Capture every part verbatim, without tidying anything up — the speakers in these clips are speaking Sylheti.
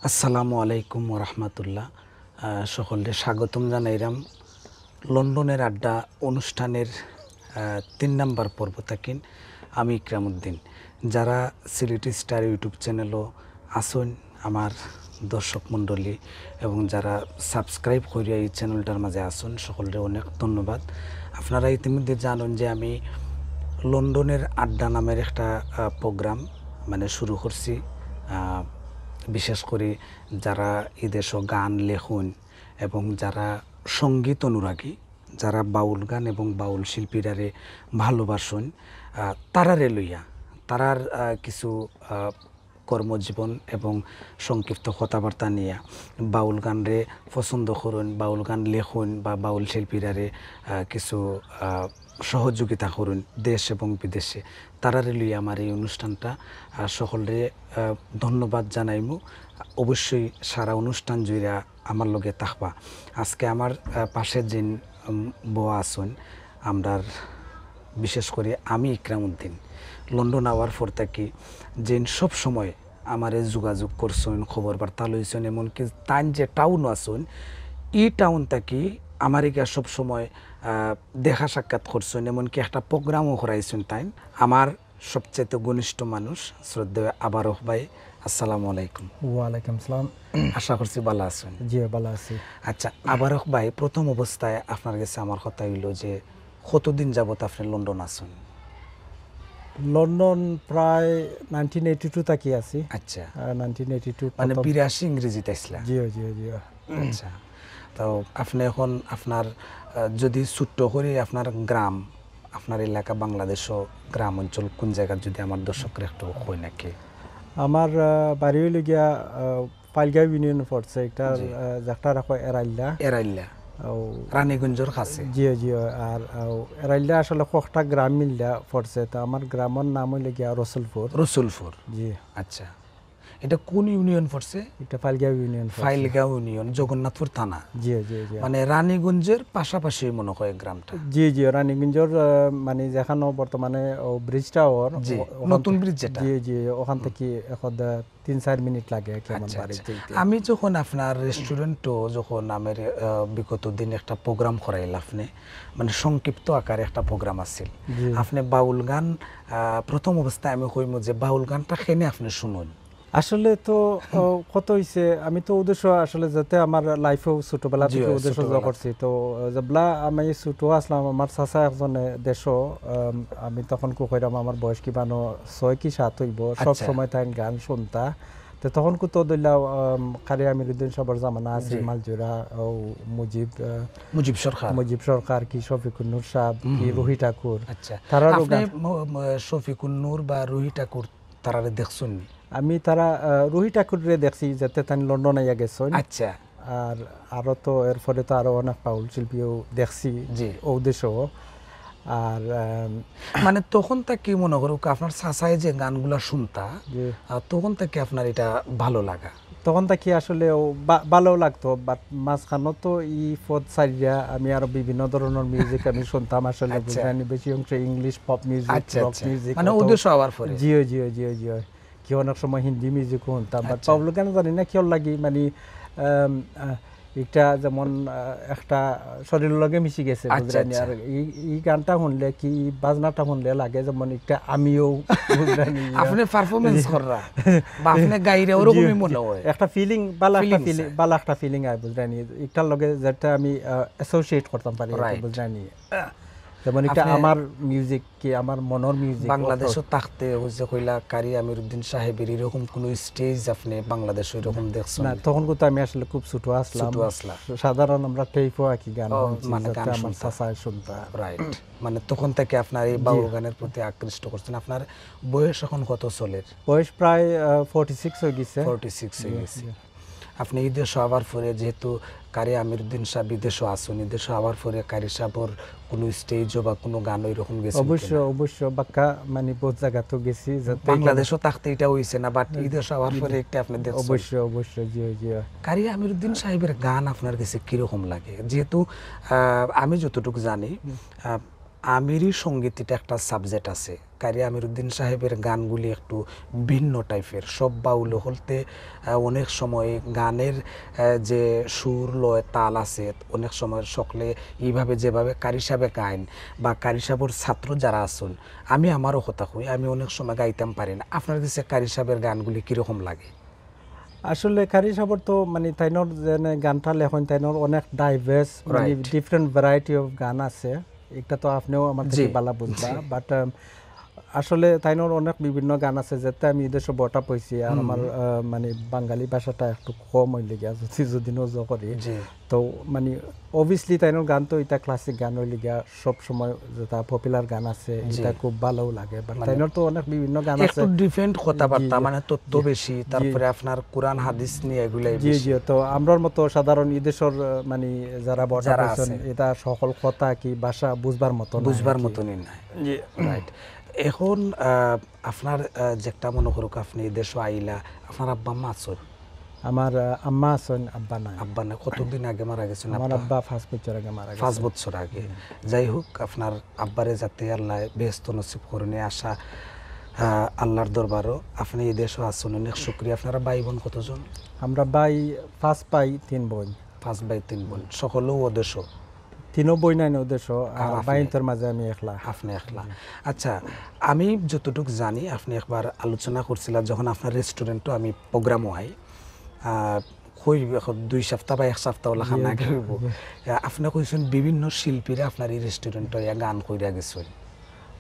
আসসালামু আলাইকুম ওয়া রাহমাতুল্লাহ। আহ, সকলরে স্বাগতম জানাইরাম লন্ডনের আড্ডা অনুষ্ঠানের, আহ, তিন নাম্বার পর্ব থাকি। আমি ইকরামউদ্দিন। যারা সিলেটি স্টার YouTube চ্যানেলো আছইন, আমার দর্শক মণ্ডলী এবং যারা subscribe করিয়া এই চ্যানেলটার মাঝে আছইন, সকলরে অনেক ধন্যবাদ। আপনারা ইতিমধ্যে জানইন যে আমি লন্ডনের আড্ডা নামের একটা, আহ, প্রোগ্রাম মানে শুরু করছি। আহ, বিশেষ করি যারা এই দেশো গান লেখইন এবং যারা সঙ্গীত অনুরাগী, যারা বাউল গান এবং বাউল শিল্পীরারে ভালোবাসইন, আহ, তারারে লইয়া, তারার, আহ, কিছু, আহ, কর্মজীবন এবং সংক্ষিপ্ত কথাবার্তা নিয়া বাউল গানরে পছন্দ করইন, বাউল গান লেখইন বা বাউল শিল্পীরারে, আহ, কিছু, আহ, সহযোগিতা করইন দেশ এবং বিদেশে, তারারে লইয়া আমার এই অনুষ্ঠানটা। আহ, সকলরে, আহ, ধন্যবাদ জানাইমু। অবশ্যই সারা অনুষ্ঠান জুড়া আমার লগে থাকবা। আজকে আমার, আহ, পাশে যেইন, উম, বওয়া আছইন, আমরার বিশেষ করি আমি ইকরামউদ্দিন, লন্ডন আওয়ার পর থাকি যেইন সব সময় আমারে যোগাযোগ করছইন, খবর বার্তা লইছইন, এমনকি তাইন যে টাউনো আছইন, ই টাউন থাকি আমার ইগা সব সময়, আহ, দেখা সাক্ষাৎ করছইন, এমনকি একটা প্রোগ্রামও করাইছইন তাইন। আমার সবচেয়ে ঘনিষ্ঠ মানুষ শ্রদ্ধেয় আবারক ভাই, আসসালামু আলাইকুম। ওয়ালাইকুম আসসালাম। আশা করছি ভালা আছইন। জি, ভালা আছি। আচ্ছা, আবারক ভাই, প্রথম অবস্থায় আপনার গেছে আমার কথা অইলো যে কতদিন যাবত আপনে লন্ডন আছইন? লন্ডন প্রায় nineteen eighty two থাকি আছি। আচ্ছা। আহ, nineteen eighty two মানে প্রথম। বিরাশি ইংরেজিত আইছলা? জি, জি, জি। আচ্ছা, তো আপনে এখন আপনার, আহ, যদি ছোট্ট করি আপনার গ্রাম, আপনার এলাকা বাংলাদেশো গ্রাম অঞ্চল কোন জাগাত যদি আমার দর্শকরে একটু কইন নাকি? আমার, আহ, বাড়ি অইলো গিয়া, আহ, ফাইলগাঁও ইউনিয়ন পড়ছে, এটা, জি। আহ, যেটা রাখো এরাইল্লা। এরাইল্লা। ও। রানীগঞ্জর কাছে। জি, জি, আর, আহ, এরাইল্লা আসলে কয়েকটা গ্রাম মিললা পড়ছে, তো আমার গ্রামর নাম অইলো গিয়া রসুলপুর। রসুলপুর। জি। আচ্ছা, এটা কোন ইউনিয়ন পড়ছে? এটা ফাইলগাঁও ইউনিয়ন পড়ছে। ফাইলগাঁও ইউনিয়ন, জগন্নাথপুর থানা। জি, জি, জি। মানে রানীগঞ্জের পাশাপাশি মনে হয় গ্রামটা। জি, জি, রানীগঞ্জর, আহ, মানে যেখানো বর্তমানে ও ব্রিজটা ওর, জি, ও-, ওখান নতুন থে-, ব্রিজ যেটা। জি, জি, ওখান হুম। থাকি এখন, আহ, তিন চার মিনিট লাগে আর কি আমার আচ্ছা, বাড়িত আচ্ছা। যাইতে। আমি যখন আপনার রেস্টুরেন্টো যখন আমার, আহ, বিগত দিন একটা প্রোগ্রাম করাইলা আপনে, মানে সংক্ষিপ্ত আকারে একটা প্রোগ্রাম আছিল। জি। আপনে বাউল গান, আহ, প্রথম অবস্থায় আমি কইমু যে বাউল গানটা কেনে আপনে শুনইন? আসলে তো, আহ, কত হইছে, আমি তো উদ্দেশ্য আসলে যাতে আমার লাইফেও ছোটবেলা জি, থেকে হয়, উদ্দেশ্য ছোটবেলা। করছি। তো, আহ, যেবলা আমি ছোট আছলাম, আমার চাচা একজনে দেশো, আম, আমি তখন কু কইরাম, আমার বয়স কি বানো ছয় কি সাত হইব, সব আচ্ছা। সময় তাই গান শুনতা। তো তখন কত ধরলা, আম, কারি আমিরুদ্দিন সাহেবের জামানা আছে, জি। মালজুরা, ও মুজিব, আহ, মুজিব সরকার। মুজিব সরকার, কি শফিকুন নূর সাহেব, হুম, কি হুম। রুহি ঠাকুর। আচ্ছা। তারারও আপনি গান। ম-, ম-, শফিকুন নূর বা রুহি ঠাকুর তারারে দেখছইন নি? আমি তারা, আহ, রুহি ঠাকুররে দেখছি, যাতে তাই লন্ডন আইয়া গেছইন। আচ্ছা। আর আরো তো এরপরে তো আরো অনেক বাউল শিল্পীও দেখছি, জি। ও দেশও। আর, আম, মানে তখন থাকি মনে করো আপনার চাচায় যে গানগুলা শুনতা, জি। আহ, তখন থাকি আপনার এটা ভালো লাগা? তখন থাকি আসলে ও বা-, ভালো লাগতো, but মাঝখানো তো ই পথ ছাড়িয়া আমি আরো বিভিন্ন ধরনের মিউজিক আমি শুনতাম আসলে, আচ্ছা। বুঝলেন, বেশি অংশ ইংলিশ পপ মিউজিক, আচ্ছা, রক আচ্ছা। মিউজিক, মানে অত উদ্দেশ্য আবার পরে। জি, জি, জি, জি। কি অনেক সময় হিন্দি মিউজিকও শুনতাম, but আচ্ছা। বাউল গান জানি না কিওর লাগি, মানে, আম, আহ, একটা যেমন, আহ, একটা শরীরের লগে মিশি গেছে, আচ্ছা, বুঝলেন? আচ্ছা। আর এই, এই গানটা শুনলে কি, এই বাজনাটা শুনলে লাগে যেমন একটা আমিও, বুঝলেন? আপনি পারফরম্যান্স জি। কররা, বা আপনি গাইরা, ওরকমই জি, মনে জি। হয়। একটা ফিলিং, ভালো একটা ফিলিংস ফিলিং, হয়। ভালো একটা ফিলিং আয়, বুঝলেন? এটার লগে যেটা আমি, আহ, অ্যাসোসিয়েট করতাম পারি আর কি, রাইট। বুঝলেন? যেমন এটা আপনি আমার মিউজিক কি, আমার মনর মিউজিক, বাংলাদেশও অত থাকতে ওই যে কইলা কারি আমিরুদ্দিন সাহেবের এরকম কোনো স্টেজ আপনি বাংলাদেশে এরকম দেখছেন? না, তখন কিন্তু আমি আসলে খুব ছোট আসলাম। ছোট আসলা। সাধারণ আমরা টেপও আর কি গান ও, শুনছি, মানে যাতে গান আমার শুনতা। চাচায় শুনতা। রাইট। মানে তখন থেকে আপনার এই জি। বাউল গানের প্রতি আকৃষ্ট করছেন। আপনার বয়স এখন কত চলের? বয়স প্রায়, আহ, ফর্টি সিক্স হয়ে গেছে। ফর্টি সিক্স হয়ে জি, গেছে। জি। আপনি এই দেশো আবার পরে যেহেতু কারি আমিরুদ্দিন সাহেব বিদেশো আছেন, এই দেশো আবার পরে কারি সাহেবর কোনো স্টেজও বা কোনো গান ওইরকম গেছেন অবশ্য, কিনা? অবশ্য, বাক্কা মানে বহুত জায়গা তো গেছি, যাতে বাংলাদেশও থাকতে এটা হইছে না, but এই দেশো আবার পরে একটা আপনি দেখছেন। অবশ্য, অবশ্য, জি, জি। কারি আমিরুদ্দিন সাহেবের গান আপনার কাছে কিরকম লাগে? যেহেতু, আহ, আমি যতটুকু জানি, হুম। আহ, আমিরি সঙ্গীত ইটা একটা সাবজেক্ট আছে। কারি আমিরুদ্দিন সাহেবের গানগুলি একটু ভিন্ন টাইপের। সব বাউল হকলতে, আহ, অনেক সময় গানের, আহ, যে সুর, লয়, তাল আছে, অনেক সময় সকলে এইভাবে যেভাবে কারি সাহেবে গাইন বা কারি সাহেবর ছাত্র যারা আছইন, আমি আমারও কথা কই, আমি অনেক সময় গাইতাম পারি না। আপনার কাছে কারি সাহেবের গানগুলি কিরকম লাগে? আসলে কারি সাহেবর তো মানে তাইনর যেনে গানটা লেখইন, তাইনর অনেক ডাইভার্স, মানে Right. ডিফারেন্ট ভ্যারাইটি অফ গান আছে। একটা তো আপনিও আমার থেকে জি, বালা বুঝবা, জি। বাট আসলে তাইনর অনেক বিভিন্ন গান আছে, যেতে আমি এদেশে বটা পইছি, আর হুম। আমার আহ, মানে বাঙালি ভাষাটা একটু কম অইলে গিয়া যদি যদি নজর করি, জি। তো মানে অবভিয়াসলি তাইনর গান তো এটা ক্লাসিক গান অইলে গিয়া সব সময় যেটা পপুলার গান আছে, জি। এটা খুব ভালো লাগে। বাট মানে তাইনর তো অনেক বিভিন্ন গান আছে। একটু ডিফারেন্ট কথাবার্তা, জি, জি। মানে তথ্য জি। বেশি, তারপরে আপনার কোরআন হাদিস নিয়ে এগুলাই জি বেশি। জি, তো আমরার মতো সাধারণ এই দেশর আহ, মানে যারা বড় যারা person, আছে। এটা সকল কথা কি ভাষা বুঝবার মতো না বুঝবার আর কি। মতনই নাই। জি। রাইট। এখন আহ, আপনার আহ, যেটা মনে করুক, আপনি এই দেশে আইলা, আপনার আব্বা আম্মা আছইন? আমার আহ, আম্মা আছইন, আব্বা নাই। আব্বা না, কতদিন আগে মারা গেছেন আমার আব্বা? আব্বা পাঁচ বছর আগে মারা গেছে। পাঁচ বছর আগে। যাই হোক, আপনার আব্বারে যাতে আল্লাহ বেহেস্ত নসিব করইন, আশা আহ, আল্লাহর দরবারও। আপনি এই দেশে আছইন, অনেক শুক্রিয়া। আপনারা ভাই বোন কতজন? আমরা ভাই, পাঁচ ভাই, তিন বোন। পাঁচ ভাই তিন বোন, সকলেও ও দেশে? তিনও বোন নাই ও দেশে, আর আর আপনি? ভাইন্তর মাঝে আমি একলা। আপনি একলা। আচ্ছা, আমি যতটুকু জানি, আপনি একবার আলোচনা করছিলেন যখন আপনার রেস্টুরেন্টও আমি প্রোগ্রামও আই, আহ, কই এখন দুই সপ্তাহ বা এক সপ্তাহ ওলা খানা জি, খাইব। আহ, আপনি কইছেন বিভিন্ন শিল্পীরা আপনার এই রেস্টুরেন্টে ইয়া গান কইরা গেছেন।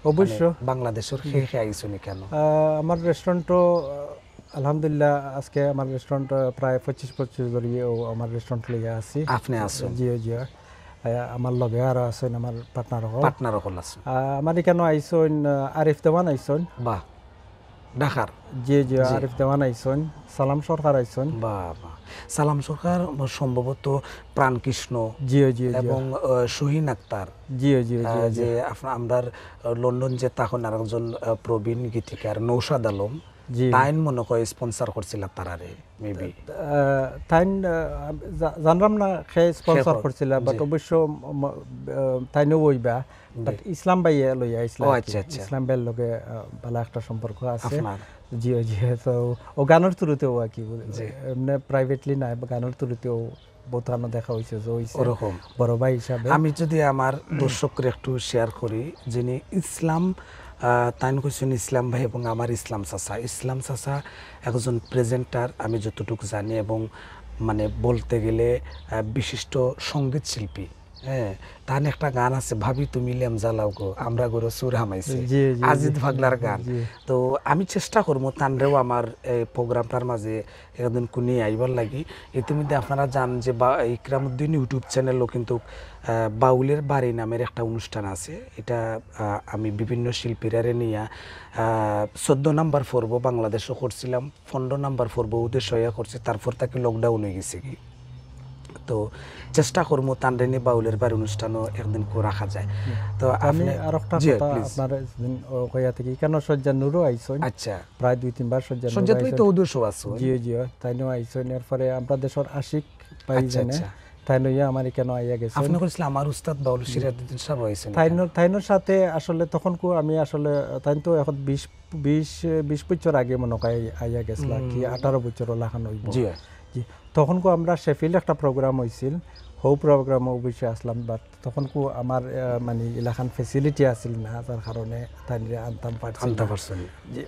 অবশ্য। মানে, বাংলাদেশর খেয়ে খেয়ে আইছেন কেন? আহ, আমার রেস্টুরেন্টও আহ, আলহামদুলিল্লাহ, আজকে আমার রেস্টুরেন্ট আহ, প্রায় পঁচিশ বছর ধরে ও আমার রেস্টুরেন্ট লইয়া আছি। আপনি আছেন? জি জি। আহ, আমার লগে আরো আছেন আমার পার্টনার হকল। পার্টনার হকল আছেন? আহ, আমার এখানে আইসন আহ, আরিফ দেওয়ান আইসন। বাহ, ঢাকার? জি জি, আরিফ দেওয়ান আইসন, সালাম সরকার আইসন। বাহ বাহ। সালাম সরকার সম্ভবত প্রাণকৃষ্ণ জি জি জি। এবং আহ, শহীন আক্তার, জি জি জি আহ, জি। যে আপনার আমরার আহ, লন্ডন যে তখন আরেকজন আহ, প্রবীণ গীতিকার নৌশাদ আলম, জি। তাইন মনে হয় স্পন্সর করছিল তারারে মেবি। আহ, তাইন আহ, জা- জানলাম না সে স্পন্সর কর-, করছিল, বাট জি। অবশ্য ম- ম- আহ, তাইনও ওইবা। বাট ইসলাম ভাই লইয়া আইসলা ও, আর কি। আচ্ছা, আচ্ছা। ইসলাম ভাইয়ের লগে আহ, ভালো একটা সম্পর্ক আছে। আপনার? জি জি। তো ও গানের থ্রুতে ও আর কি, জি। এমনি প্রাইভেটলি না, গানের থ্রুতে ও বহুত গানও দেখা হইছে, যে হইছে ওরকম। বড় ভাই হিসাবে। আমি যদি আমার দর্শকরে একটু শেয়ার করি, যিনি ইসলাম, আহ, তাইন কইছেন ইসলাম ভাই এবং আমার ইসলাম চাচা। ইসলাম চাচা একজন প্রেজেন্টার, আমি যতটুকু জানি, এবং মানে বলতে গেলে আহ, বিশিষ্ট সঙ্গীত শিল্পী। হ্যাঁ, তার একটা গান আছে, "ভাবি তুমি লেম জ্বালাও গো, আমরা গরো সুর হামাইছে।" জি, জি, জি। আজিজ ভাগলার গান। জি। তো আমি চেষ্টা করবো তানরেও আমার এই প্রোগ্রামটার মাঝে একদিন কুনি আইবার লাগি। ইতিমধ্যে আপনারা জান যে বা-, ইকরামউদ্দিন ইউটিউব চ্যানেলও কিন্তু আহ, বাউলের বাড়ি নামের একটা অনুষ্ঠান আছে। এটা আহ, আমি বিভিন্ন শিল্পীরারে নিয়া আহ, চোদ্দ নাম্বার পর্ব বাংলাদেশও করছিলাম, পনেরো নাম্বার পর্ব ওদের সয়া করছে, তারপর তাকে লকডাউন হয়ে গেছে কি। তো চেষ্টা করবো তানরে নিয়া বাউলের বাড়ি অনুষ্ঠানও একদিন করে রাখা যায়। তো আমি আপনি আর একটা জি, কথা please। আপনার একদিন, ও, কইয়া থাকি, কেন সজ্জা নুরও আইসন? আচ্ছা। প্রায় দুই তিনবার সজ্জা নুরও সজ্জাত ভাই আইসন। তো ওদেশও আছো। জি জি, তাইনও আইসন। এরপরে আমরা দেশর আশিক ভাই আচ্ছা, জানে, আচ্ছা। তাইনও ইয়া আমার কেন আইয়া গেছে। আপনি কইছিলেন আমার উস্তাদ বাউল সিরাজউদ্দিন সাহেব আইসন। তাইনর, তাইনর সাথে আসলে তখন কো আমি আসলে, তাইন তো এখন বিশ, বিশ, বিশ বছর আগে মনে হয় আইয়া গেছিলা, কি আঠারো বছর লাখান হইব। জি। জি, তখন কো আমরা শেফিল্ড একটা প্রোগ্রাম হইছিল, হৌ প্রোগ্রামও অবশ্যই আসলাম, বাট তখন কো আমার আহ, মানে এলাকান ফেসিলিটি আছিল না, যার কারণে তাইনরে আনতাম পারছি আনতে না। পারছেন। জি।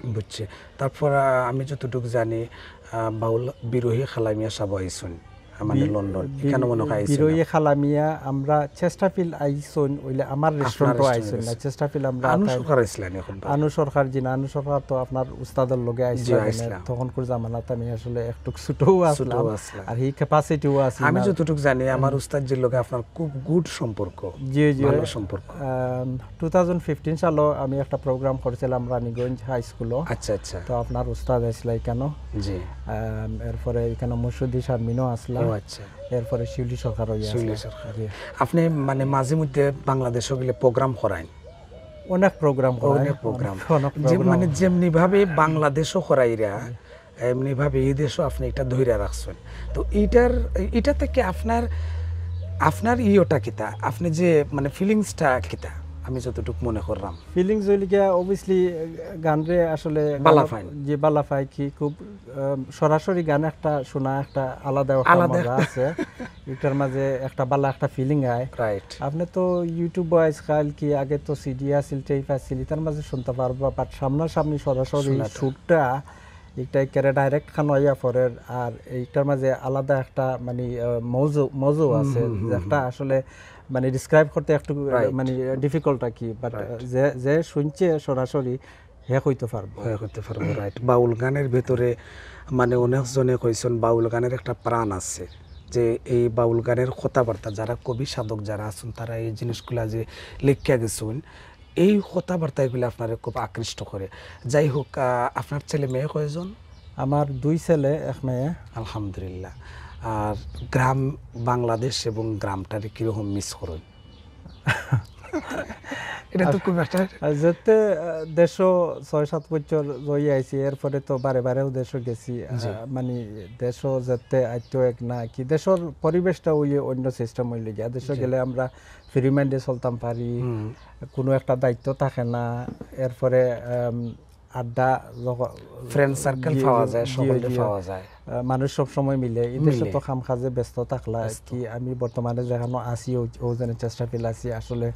বুঝছি। তারপর আহ, আমি যতটুকু জানি আহ, বাউল বিরোহী খালামিয়া সাহেব আইসন, মানে বি- লন্ডন, বি- এখানে মনে হয় আইসন। বিরোহী খালামিয়া আমরা চেস্টাফিল্ড আইসন, ওইলে আমার রেস্টুরেন্টও restaurant আইসন না। আইসন। চেস্টাফিল্ড আমরা আনু তাই- সরকার আইসলেন এখন তো। আনু সরকার, জি না, আনু সরকার তো আপনার উস্তাদর লগে আইসলা, জি, মানে, আইসলাম। তখনকার জামানাত আমি আসলে একটুক ছোটও আসলাম, আসলাম। আর এই ক্যাপাসিটিও আছে আমি না। যতটুকু জানি আমার উস্তাদ জির লগে আপনার খুব গুড সম্পর্ক। জি, জি। ভালো সম্পর্ক। টু থাউজেন্ড ফিফটিন সালো আমি একটা প্রোগ্রাম করছিলাম রানীগঞ্জ হাই স্কুলো। আচ্ছা, আচ্ছা। তো আপনার উস্তাদ আসলা এখানো। জি। আম, এরপরে এখানে মুর্শিদি শারমিনও আসলা। ও আচ্ছা। এরপরে শিউলি সরকার হইয়া শিউলি আসলা। সরকার। জি। আপনি মানে মাঝে মধ্যে বাংলাদেশও গেলে প্রোগ্রাম করাইন? অনেক প্রোগ্রাম করাই, অনেক প্রোগ্রাম। অনেক যে প্রোগ্রাম। মানে যেমনিভাবে বাংলাদেশও করাইরা, এমনিভাবে এই দেশও আপনি এটা ধইরা রাখছেন। তো এইটার, এটা থেকে আপনার আপনার ইয়েটা কিতা, আপনি যে মানে ফিলিংসটা কিতা, আমি যতটুকু মনে করলাম। ফিলিংস হইল গিয়া অবভিয়াসলি গানরে আসলে বালা গান- পাইন। যে বালা পাই কি খুব আহ, সরাসরি গান একটা শোনা একটা আলাদা একটা আলাদা মজা আছে। এটার মাঝে একটা বালা একটা ফিলিং আয়। রাইট। আপনি তো ইউটিউব আজকাল কি আগে তো সিডি আছিল, টেপ আছিল, এটার মাঝে শুনতে পারবা, বাট সামনাসামনি সরাসরি শোনাটা। সুরটা একটা একেবারে ডাইরেক্ট খান হইয়া পড়ের। আর এইটার মাঝে আলাদা একটা মানে আহ, মজু মজু আছে, হুম, হুম, যেটা আসলে মানে ডিসক্রাইব করতে একটু রাইট। মানে ডিফিকাল্ট আর কি, বাট রাইট। যে যে শুনছে সরাসরি হে হইতে পারবো। হয়ে করতে পারবো, রাইট। বাউল গানের ভেতরে মানে অনেক জনে কইছেন বাউল গানের একটা প্রাণ আছে, যে এই বাউল গানের কথাবার্তা যারা কবি সাধক যারা আছেন তারা এই জিনিসগুলা যে লেখিয়া গেছেন, এই কথাবার্তা এগুলো আপনারে খুব আকৃষ্ট করে। যাই হোক, আহ, আপনার ছেলে মেয়ে কয়জন? আমার দুই ছেলে এক মেয়ে। আলহামদুলিল্লাহ। আর গ্রাম বাংলাদেশ এবং গ্রামটারে কিরকম মিস করেন? এটা তো খুব একটা আর যেতে আহ, দেশও ছয় সাত বছর রই আইছি, এরপরে তো বারে বারেও দেশও গেছি। আহ, জি। মানে দেশও যেতে আইতো এক না কি, দেশের পরিবেশটা ওই অন্য সিস্টেম হইলে গিয়া দেশে জি। গেলে আমরা ফ্রি মাইন্ডে চলতাম পারি, হুম। কোনো একটা দায়িত্ব থাকে না। এরপরে আম, আড্ডা যখন- ফ্রেন্ড সার্কেল জি, পাওয়া জি, যায়, জি, সকলকে জি। পাওয়া যায়। আহ, মানুষ সব সময় মিলে, এই দেশে মিলে। তো কাম কাজে ব্যস্ত থাকলা ব্যস্ত। কি। আমি বর্তমানে যেখানে আছি ও- ওখানে চেষ্টা ফিল আছি আসলে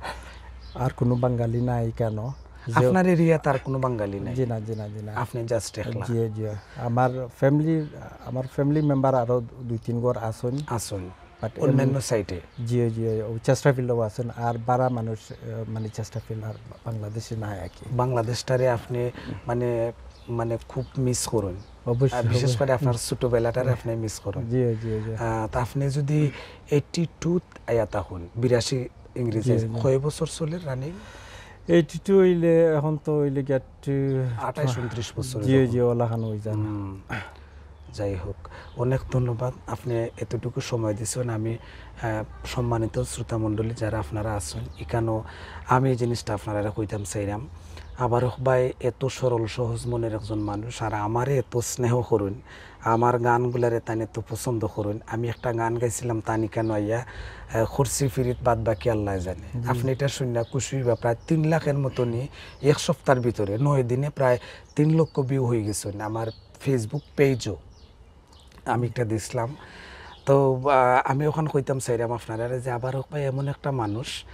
আর কোনো বাঙালি নাই কেন। যে- আপনার এরিয়াত আর কোনো বাঙালি নাই? জি না, জি না, জি না। আপনি জাস্ট একলা? জি, জি। আমার ফ্যামিলি, আমার ফ্যামিলি মেম্বার আরো দুই তিন ঘর আছেন। আছেন But অন্যান্য সাইডে? জি, জি, ও চেস্টারফিল্ডও আছেন, আর বারা মানুষ আহ, মানে চেস্টারফিল্ড আর বাংলাদেশে নাই আর কি। বাংলাদেশটারে আপনি মানে মানে খুব মিস করেন? অবশ্যই, আর বিশেষ অবশ্যই। করে আপনার ছোটবেলাটারে আপনি মিস করেন? জি, জি, জি। আহ, তা আপনি যদি এইটি টু আয়া তখন বিরাশি ইংরেজি জি, আছে, জি। কয় বছর চলে রানিং? এইটি টু হইলে এখন তো হইলে গিয়া টু আঠাইশ ঊনত্রিশ বছর জি, এরকম। জি, ওলাখান হয়ে যায়। হুম, যাই হোক, অনেক ধন্যবাদ, আপনি এতটুকু সময় দিচ্ছেন। আমি আহ, সম্মানিত শ্রোতা মণ্ডলী যারা আপনারা আছেন এখানেও, আমি এই জিনিসটা আপনারা কইতাম চাইলাম, আবার ভাই এত সরল সহজ মনের একজন মানুষ, আর আমারে এত স্নেহ করুন, আমার গানগুলারে তান এত পছন্দ করুন। আমি একটা গান গাইছিলাম তান ইকানো আইয়া, আহ, "খরচি ফিরিত বাদ বাকি আল্লাহ জানে।" আপনি এটা শুনে খুশি হইবা, প্রায় তিন লাখের মতনই এক সপ্তাহের ভিতরে নয় দিনে প্রায় তিন লক্ষ ভিউ হয়ে গেছেন আমার ফেসবুক পেজও। আমি একটা দিছিলাম। তো আহ, আমি ওখান কইতাম চাইলাম আপনারা যে আবার ভাই এমন একটা মানুষ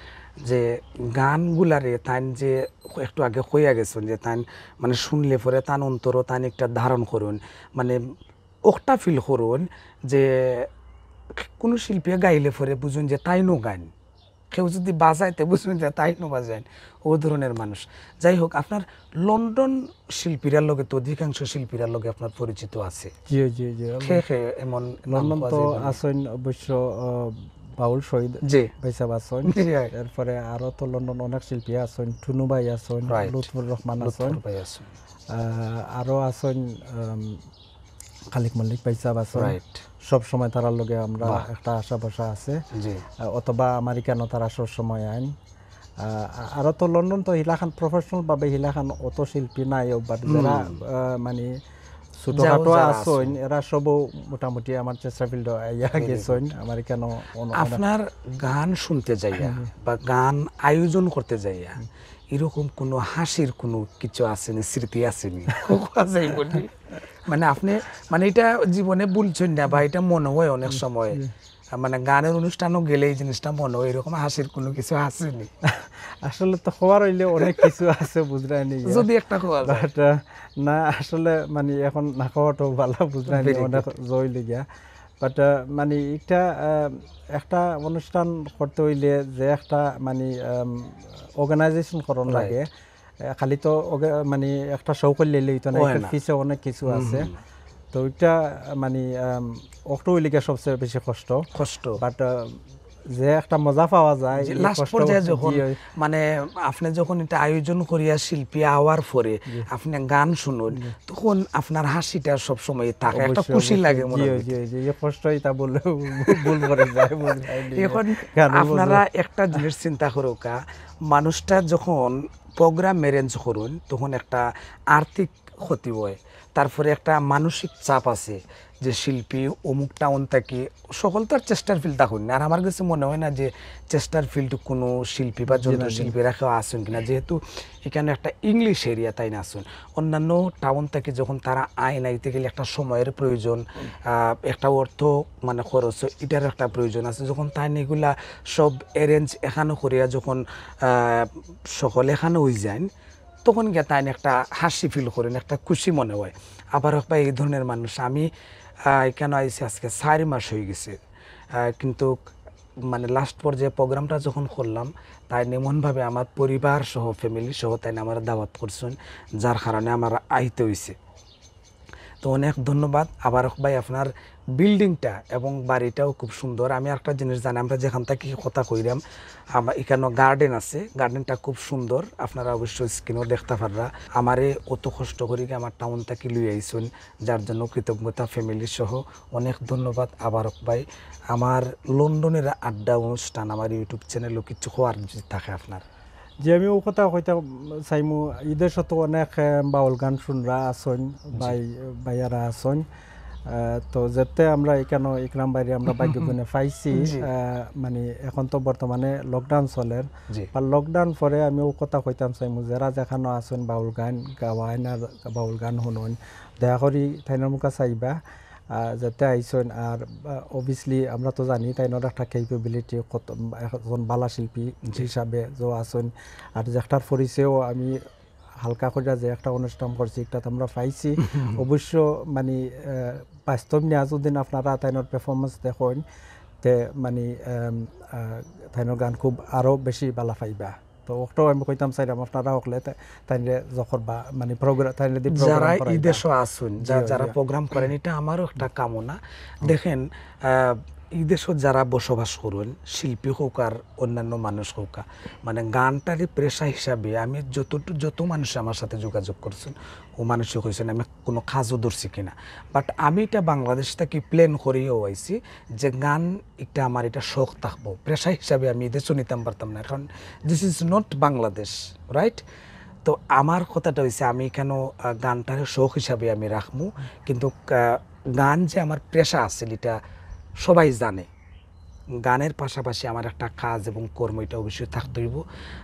যে গানগুলারে তান যে একটু আগে কইয়া গেছেন যে তান মানে শুনলে পরে তান অন্তরও তান একটা ধারণ করুন, মানে ওটা ফিল করুন যে কোনো শিল্পী গাইলে পরে বুঝুন যে তাইনও গাইন, কেউ যদি বাজাইতে বুঝবেন যে তাইনও বাজাইন, ও ধরনের মানুষ। যাই হোক, আপনার লন্ডন শিল্পীরার লগে তো অধিকাংশ শিল্পীরার লগে আপনার পরিচিত আছে। জি, জি, জি। খে খে এমন নাম লন্ডন কওয়া তো যায় মানে। আছেন অবশ্য আহ, বাউল শহীদ জি। ভাইসাব আছেন। জি, হয়। এরপরে আরো তো লন্ডন অনেক শিল্পী আছেন, টুনু ভাই আছেন, রাইট। লুৎফুর রহমান আছেন, লুৎফুর ভাই আছেন। আহ, আরো আছেন উম, খালিক মল্লিক ভাইসাব আছেন। রাইট। সব সময় তারার লগে আমরা বাহ। একটা আশা ভরসা আছে। জি। আহ, অথবা আমেরিকানো তারা সব সময় আইন। আহ, আরো তো লন্ডন তো হিলাখান প্রফেশনাল ভাবে হিলাখান অত শিল্পী নাই, বাট যারা আহ, মানে যাও, ছোটখাটো যারা আছেন, এরা সবও মোটামুটি আমার চেস্টারফিল্ড আইয়া গেছেন। আমেরিকানো অন- অনেক- আপনার গান শুনতে যাইয়া বা গান আয়োজন করতে যাইয়া এরকম কোনো হাসির কোনো কিছু আসেনি, স্মৃতি আসেনি? কোয়া যায় বলি। মানে আপনি মানে এটা জীবনে ভুলছেন না বা এটা মনে হয় অনেক সময়, মানে গানের অনুষ্ঠানও গেলে এই জিনিসটা মনে হয়, এরকম হাসির কোনো কিছু আসেনি? আসলে তো খবর হইলে অনেক কিছু আছে, বুঝরায় নি। যদি একটা খবর বাট না, আসলে মানে এখন না খাওয়াটাও ভালো, বুঝরায় নি, Very অনেক জয় লিগিয়া। বাট মানে এটা আহ, একটা অনুষ্ঠান করতে হইলে যে একটা মানে অর্গানাইজেশন করণ Right. লাগে। আহ, খালি তো ওগে- মানে একটা শো করলে হইতো না, হয় এটার না। পিছে অনেক কিছু আছে। তো এটা মানে অক্টো হইলে গিয়া সবচেয়ে বেশি কষ্ট। কষ্ট। বাট যে একটা মজা পাওয়া যায় এই লাস্ট কষ্ট- পর্যায়ে যখন জি, ওই- মানে আপনি যখন এটা আয়োজন করিয়া শিল্পী আওয়ার পরে আপনি গান শুনুন, তখন আপনার হাসিটা সব সময় থাকে, একটা অবশ্যই, খুশি অবশ্যই। লাগে জি, মনের ওই ভিতরে। যে, যে, এই কষ্টই তা বলে ভুল করে যায়, বুঝরায় নি। এখন গানও আপনারা বুঝো। একটা জিনিস চিন্তা করুকা, মানুষটা যখন প্রোগ্রাম অ্যারেঞ্জ করুন তখন একটা আর্থিক ক্ষতি হয়, তারপরে একটা মানসিক চাপ আছে, যে শিল্পী অমুক টাউন থাকি, সকল তো আর চেস্টারফিল্ড থাকইন না। আর আমার কাছে মনে হয় না যে চেস্টারফিল্ড কোনো শিল্পী বা জি, না, জি। যন্ত্রশিল্পীরা কেউ আছইন কিনা, যেহেতু এখানে একটা ইংলিশ এরিয়া তাইন আছইন। অন্যান্য টাউন থাকি যখন তারা আইন আইতে গেলে একটা সময়ের প্রয়োজন, আহ, একটা অর্থ মানে খরচ, এটার একটা প্রয়োজন আছে। যখন তাইন এগুলা সব অ্যারেঞ্জ এখানো করিয়া যখন আহ, সকল এখানো হয়ে যাইন, তখন গিয়া তাইন একটা হাসি ফিল করেন, একটা খুশি মনে হয়। আবার হোক বা এই ধরনের মানুষ, আমি আহ, এখানে আইছি আজকে চার মাস হয়ে গেছে, আহ, কিন্তু মানে লাস্ট পর্যায়ে প্রোগ্রামটা যখন করলাম, তাইন এমনভাবে আমার পরিবার সহ, ফ্যামিলি সহ তাইন আমার দাওয়াত করছেন, যার কারণে আমার আইতে হইছে। তো অনেক ধন্যবাদ। আবার হোক ভাই, আপনার বিল্ডিংটা এবং বাড়িটাও খুব সুন্দর। আমি একটা জিনিস জানি, আমরা যেখান থাকি কথা কইরাম, আমার এখানে গার্ডেন আছে, গার্ডেনটা খুব সুন্দর, আপনারা অবশ্যই স্ক্রিনও দেখতে পাররা। আমারে অত কষ্ট করি আমার টাউন থাকি লই আইছইন, যার জন্য কৃতজ্ঞতা ফ্যামিলি সহ। অনেক ধন্যবাদ আবার হোক ভাই। আমার লন্ডনের আড্ডা অনুষ্ঠান আমার ইউটিউব চ্যানেলও কিছু খোয়ার যদি থাকে আপনার। যে আমি ও কথা কইতা চাইমু, ইদেশো তো অনেক আহ, বাউল গান শুনরা আছইন, ভাই ভাইয়ারা আছইন। আহ, তো যেতে আমরা এখানে ইকরাম ভাইরে আমরা ভাগ্য গুণে পাইছি। জি। আহ, মানে এখন তো বর্তমানে লকডাউন চলের, জি। আর লকডাউন পরে আমি ও কথা কইতাম চাইমু, যারা যেখানো আছইন বাউল গান গাওয়াইন আর বাউল গান শুনইন, দয়া করি তাইনর মুখা চাইবা। আহ, যাতে আইছইন। আর অবভিয়াসলি আমরা তো জানি তাইনর একটা ক্যাপাবিলিটি, কত একজন বালা শিল্পী হিসাবে যে আছইন। আর যেটার পরিচয়ও আমি হালকা করিয়া যে একটা অনুষ্ঠান করছি, এটাত আমরা পাইছি। অবশ্য মানে আহ, বাস্তব নিয়া যদি আপনারা তাইনর পারফরমেন্স দেখইন, তে মানে আম, আহ, তাইনর গান খুব আরো বেশি বালা পাইবা। তো ওটাও আমি কইতাম চাইলাম আপনারা হকলে তা- তাইনরে যখন বা মানে প্রোগ্রাম তাইনরে দি যারা প্রোগ্রাম করাইবা। ইদেশো আছইন, যা- জি, যারা জি। প্রোগ্রাম করেন, এটা আমারও একটা কামনা। দেখেন, আহ, ইদেশো যারা বসবাস করইন, শিল্পী হোক আর অন্যান্য মানুষ হোক, মানে গানটারে পেশা হিসাবে আমি যত যত মানুষ আমার সাথে যোগাযোগ করছেন, ও মানুষে কইছেন আমি কোনো কাজও ধরছি কিনা। বাট আমি এটা বাংলাদেশ থাকি প্ল্যান করিয়াও আইছি যে গান একটা আমার এটা শখ থাকবো, পেশা হিসাবে আমি ইদেশো নিতাম পারতাম না, কারণ this is not বাংলাদেশ, রাইট? তো আমার কথাটা হইছে আমি কেন আহ, গানটারে শখ হিসাবে আমি রাখমু, কিন্তু আহ, গান যে আমার পেশা আছে এটা সবাই জানে। গানের পাশাপাশি আমার একটা কাজ এবং কর্ম এটা অবশ্যই থাকতে হইব।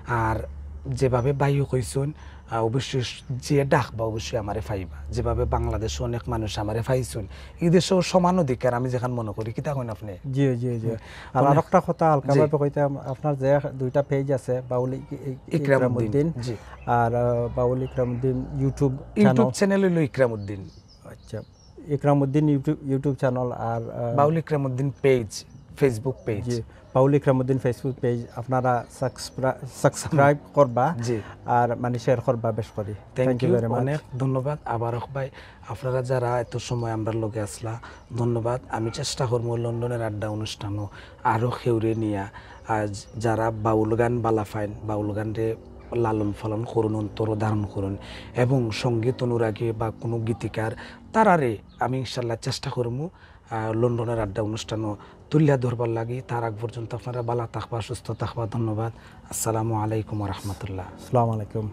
আর যেভাবে ভাইও কইছইন, আহ, অবশ্যই যে ডাকবা অবশ্যই আমারে পাইবা। যেভাবে বাংলাদেশে অনেক মানুষ আমারে পাইছইন, এই দেশেও সমান অধিকার আমি যেখান মনে করি, কিতা কইন আপনি? জি, জি, জি। আর মানে- আরেকটা কথা হালকা জি। ভাবে কইতাম, আপনার যে দুইটা পেজ আছে, বাউল ই- ই- ইকরামউদ্দিন, ইকরামউদ্দিন জি। আর আহ, Baul Ikramuddin YouTube YouTube channel. Channel হইল ইকরামউদ্দিন। আচ্ছা, ইকরামউদ্দিন ইউটিউব ইউটিউব চ্যানেল আর আহ, Baul Ikramuddin page, Facebook page. জি, বাউল ইকরামউদ্দিন ফেসবুক পেজ আপনারা সাবস্ক্রাইব করবা জি। আর মানে শেয়ার করবা বেশ করি। Thank Thank you you, very much. অনেক ধন্যবাদ। আবার হোক ভাই, আপনারা যারা এত সময় আমরার লগে আসলা, ধন্যবাদ। আমি চেষ্টা করবো লন্ডনের আড্ডা অনুষ্ঠানও আরও খেউরে নিয়া, আজ যারা বাউল গান বালা পাইন, বাউল গানরে লালন পালন করুন, অন্তর ধারণ করুন, এবং সঙ্গীত অনুরাগী বা কোনো গীতিকার তারারে আমি ইনশাল্লাহ চেষ্টা করবো আহ, লন্ডনের আড্ডা অনুষ্ঠানও তুলিয়া ধরবার লাগি। তার আগ পর্যন্ত আপনারা বালা থাকবা, সুস্থ থাকবা। ধন্যবাদ। আসসালামু আলাইকুম রহমতুল্লাহ। আসসালামু আলাইকুম।